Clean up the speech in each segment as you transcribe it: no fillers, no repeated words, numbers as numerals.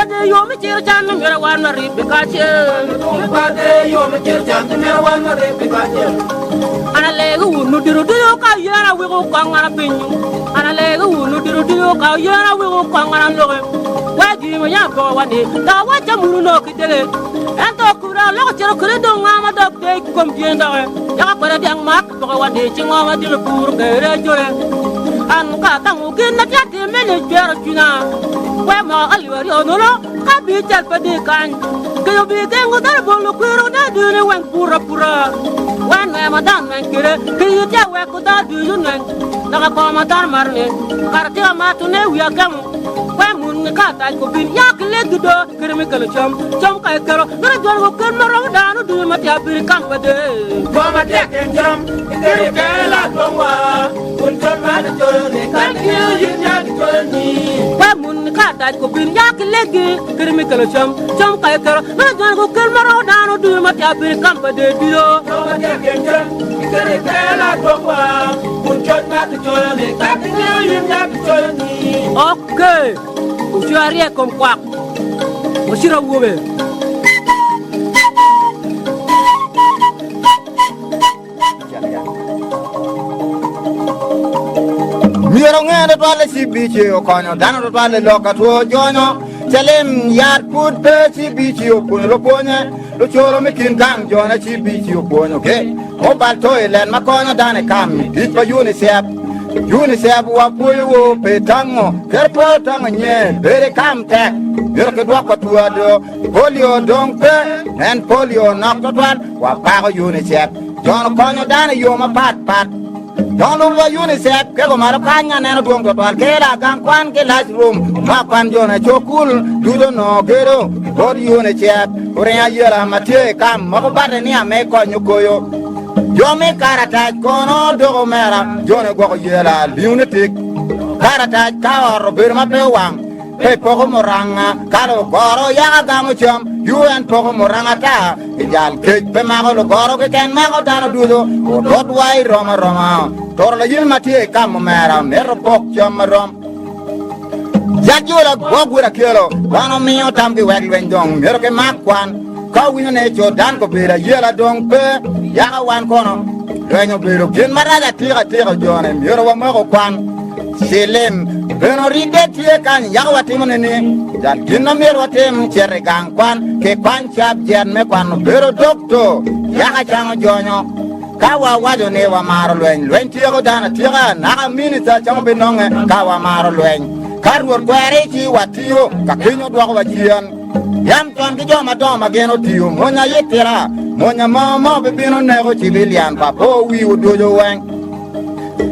pade yo me ciro can myero wan waribbe kacel. An alego wun ludito ducu ka yen awiko kong an apinyu. An alego wun ludito ducu ka yen awiko kong an aloke. Wek gin ma yam poko wa ni dok awacca munu nongo ki dege. Ento kuda aloko cito kwede dong nga ma dok tye i kom tyen doki. Yaka kwede dyang mak poko wa ni ci ngo ma diki puro kede ajole. An ka atango gin ma tye atime ni cwero cwinya. Wek mwaka alip aryo nono ka bical pe di kany. Keyo bi gengo dano bol lukwiro da dini weng pur apura. Wen nwe ma dano nweng kede keyo tye weko dano ducu nweng. Dok akor ma dano maro ni kara tye amato ne wiya gemo. We mun ni ka tac ko bin ya ki legi do kede me kelo cam. Cam ka ekelo mito jolo ko kel ma romo dano ducu ma tye abiri kam pa de. Go matek en cam ikelo kela dongwa kun cam ma gicoyo ni ka giyo yin ya gicoyo ni. We mun ni ka tac ko bin ya ki legi kede me kelo cam. Cam ka ekelo mito jolo ko kel ma romo dano ducu ma tye abiri kam pa de ducu. Go matek en cam ikelo kela dongwa kun cam ma gicoyo ni ka giyo yin ya gicoyo ni. Ok, ocwe aryek kom kwak, ocito awobe. Myero onge tutwal ni CBC okonyo dano tutwal i lok ka two jonyo. Calim yat pud pe CBC opwonyo lupwonye, lucoro me kin gang jone CBC opwonyo ki. Mobile toilet ma konyo dano i kam i tic pa UNICEF. UNICEF wapwoyowu pi tango ker po tango nye bedo i kam tek myero kidwok wa two ado polio dong pe en polio nok twatwal wapako UNICEF jono konyo dano i yo mapat pat dong lubo wa UNICEF ke gumalo kany aneno dwong twatwal kela gang kwan ki lac rum ma kwan jone cokul ducu onongo gedo bot UNICEF oringo ayela ma tye i kam moko bate ni ame konyo koyo Jo me karatac kono doko omera, jone gwoko yela liune tik. Karatac ka ot obedo ma pe owang, pe poko muranga, ka lugoro yaka gamo cam, UN poko muranga ata, i jal kec pe mako lugoro keken mako dano ducu, otut wa i rom aroma. Toro layim ma tye i kam omera mito pok cam marom. Jajula gwok wod akelo, wan omiyo tam ki wek lweny dong myero ki mak kwan. Ka owinyo ne Jordan kobedo ayela dong pe, yaka wan kono. Lweny obedo gin marac atika atika jone myero wamoko kwan. Cilim bene oridde tye kany yaka watimo nini? Jal gin ma myero watim cito i gang kwan ki kwany cabjet me kwano bedo dokto yaka cango jonyo. Ka wawaco ni wamaro lweny, lweny tyeko dano atyeka, naka minista camo binonge ka wamaro lweny. Ka Rwot kweri ci watiyo, ka keny odwokowa cen. Yam con ki jo madongo ma gin otiyo, mony aye tira, mony mo mo bibino neko civilian pa po wiwu ducu weng.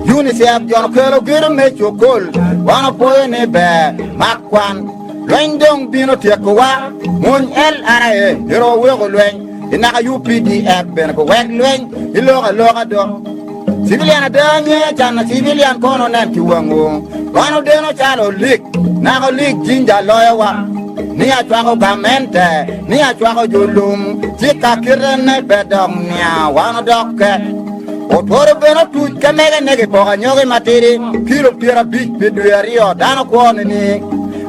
UNICEF jon okelo gedo me cokol, wan opwoyo ni ber mak kwan. Lweny dong bino tyekowa, mony LRA myero waweko lweny. I naka UPDF bene guwek lweny i lok aloka do. Civilian ada nge can civilian kono nen ki wangu. Wan odeno calo olik, naka olik jinja loyowa. Ni acwako gamente, ni acwako julum, ci ka kite ne pe dok nia wan odok ke. Otworo bene otuc ka mege ne gipoko anyogi matidi kilo 50 pi dwe aryo dano kwo nini.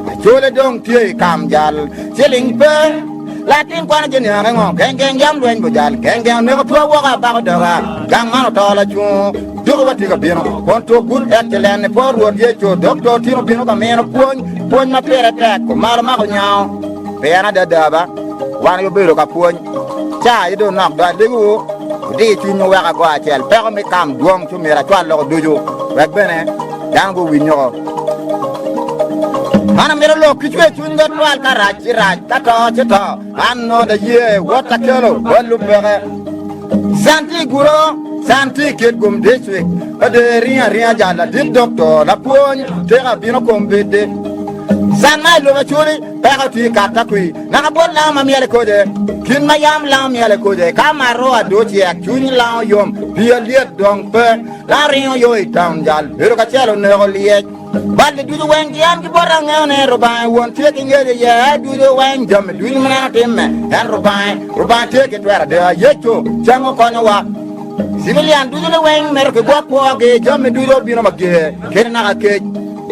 Acole dong tye i kam jal, ciling pe. Latin kwan aye niange ngo? Geng geng yam lweny bujal, geng geng oneko two woko abako doga, gang man oto lacungo, doko watye ka bino, kun two good excellent ni por Rwot Yecu, Doktor Tino bino ka mino pwony, pwony ma pire tek, kumalo mako nyango, pien adada ba, wan aye obedo ka pwony, ca aye dong nok do alegowu, wudi cwinywu wek ago acel, peko me kam dwong ci myero acwal loko ducu, wek bene dano guwiny nyoko. Man amito lok ki cwer cwiny ga twal ka rac ci rac ka to ci to an nongo da ye wot akelo bot lupeke san tye i guro san tye i Kitgum district ka de ringo aringa jal ladit doktor lapwony teka bino kom bedi san ma i lobo Acholi peko tye i kata kwi naka bot lango ma myel i kode kin ma yam lango myel i kode ka mato ado cek cwiny lango yom pii alyet dong pe lango ringo yo i town jal bedo kacel oneko lyec Balli ducu weng ki an ki bota angeyo ni Rubanga won tye ki ngec iye ducu weng jami ducu ma neno timme en Rubanga Rubanga tye ki twero adeka Yecu cango konyowa civilian ducu liweng mito ki gwok kwogi jami ducu obino mager kede naka kec.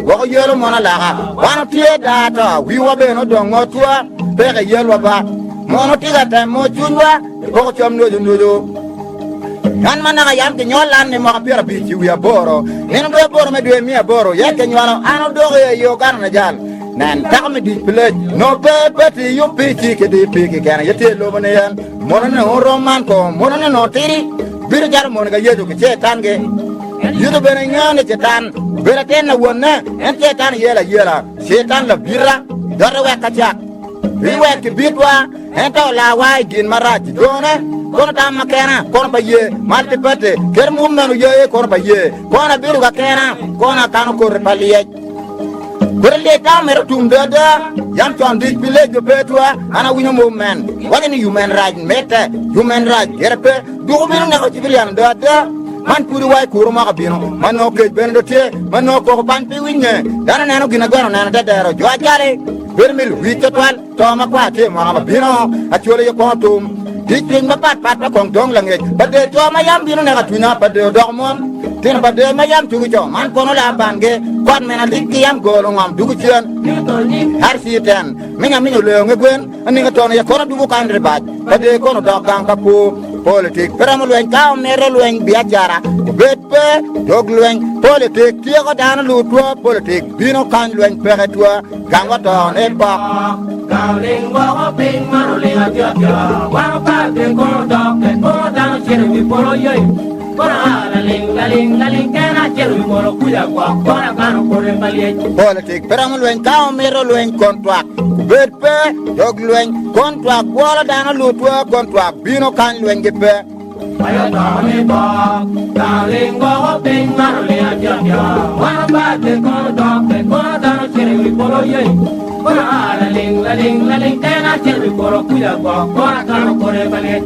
Gwoko yelo mon alaka. Wan otye daa to, wiwa bene odong otwa, peke yelwa ba. Mono tye ka temo cwinywa i poko cam nyojo nyojo. An ma naka yam kinywal an i mwaka 58, nino dwe aboro me dwe me aboro, yet kinywalo an odok i Uganda Najal. Nen, peko me dic pi lec, nongo pe pe ti yub pi ci ki di pi kikene ye tye i lobo ni en. Mono ni orom man ko, mono ni nongo tidi, bedo calo mono ka Yecu ki cetan gi. Yecu bene ngeyo ni cetan obedo atin na wonne, en cetan yela yela, cetan labita, dote wek kacak. Iwek kibitwa, ento olarwa i gin marac. Jone, kono tam ma kena, kono pa ye, mal pi pete, ker mum meno ye, kono pa ye, kono abedo ka kena, kono akano koti pa lyec. Kodi lyec tam mito tum do ada, yam con dic pi lec jo pe twa, an awinyo mum men, waco ni yumen rac mitte, yumen rac gire pe, duku bino neko civilian do ada. Man pudi wa i kuru mwaka bino, ma nongo kec bene do tye, ma nongo koko pany pe winye, dano neno gin agweno neno te dero, jo acali. Bedo me luwic twatwal, to makwar tye i mwaka ma bino, acwalo iye kwongo tum. Tic piny mapat pat ma kong dong langec pa del co ma yam bino neko atunya pa del odoko mon. Tino pa del ma yam tugo co man kono laa bangi, kot mena lik ki yam golo ngom dugo cen. RC ten, minya minya oleo nge gwen, aninga tono iye kono dugo kany ribac pa del kono dok gang ka pur. Politik pe romo lweny ka omito lweny biacara obed pe dog lweny. Politik tyeko dano lutwa, politik bino kany lweny peke twa. Gang wa to ne pok. Gang oling woko piny man oling atyotyo. Wan opake kono dokke kono dano cito i wi polo yei. Kono aa laling laling laling kena acito i wi polo kuca gwok kono akano kode pa lyec. Politik pe romo lweny ka omito lweny kon twak obed pe dog lweny kon twak bwolo dano lutwa kon twak bino kany lweny gi pe. Ayo to ni bok, gang oling woko piny man oling atyotyo. Wan opake kono dokke kono dano cito i wi polo yei. Kono aa laling laling laling kena acito i wi polo kuca gwok kono akano kode pa lyec.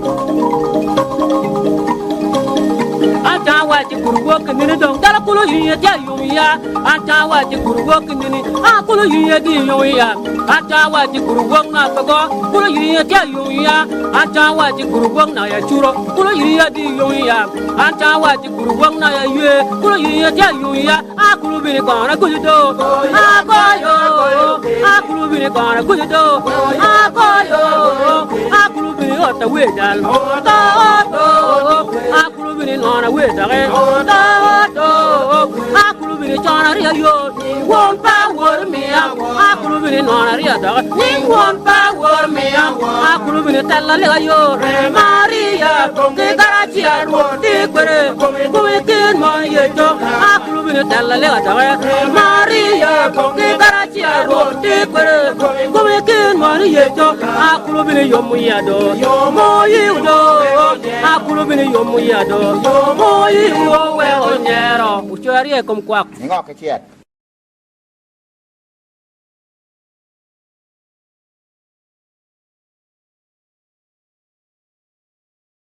Ata waci kuru wok nini dong dala kulu yiye tye yung ya. Ata waci kuru wok nini a kulu yiye di yung ya. Ata waci kuru wok na pago kulu yiye tye yung ya. Ata waci kuru wok na ya curo kulu yiye di yung ya. Ata waci kuru wok na ya ywe kulu yiye tye yung ya. A kulu bini kono guju do a koyo a kulu bini kono guju do a koyo a kulu bini ota we dal to to a kulu bini nona we dake to to a kulu bini cona riya yo won pa wor miya a kulu bini nona riya dake ni won pa wor miya a kulu bini tella lega yo Maria ki garacia ti kwede kumi kin mon yeco a kulu bini tella lega dake Maria ki garacia ti kwede kumi kin mon yeco a kulu bini yomo ya do mo yiu do a kulu bini yomo ya do mo yiu we onyero ucweri e kom kwak Ingok ki cet.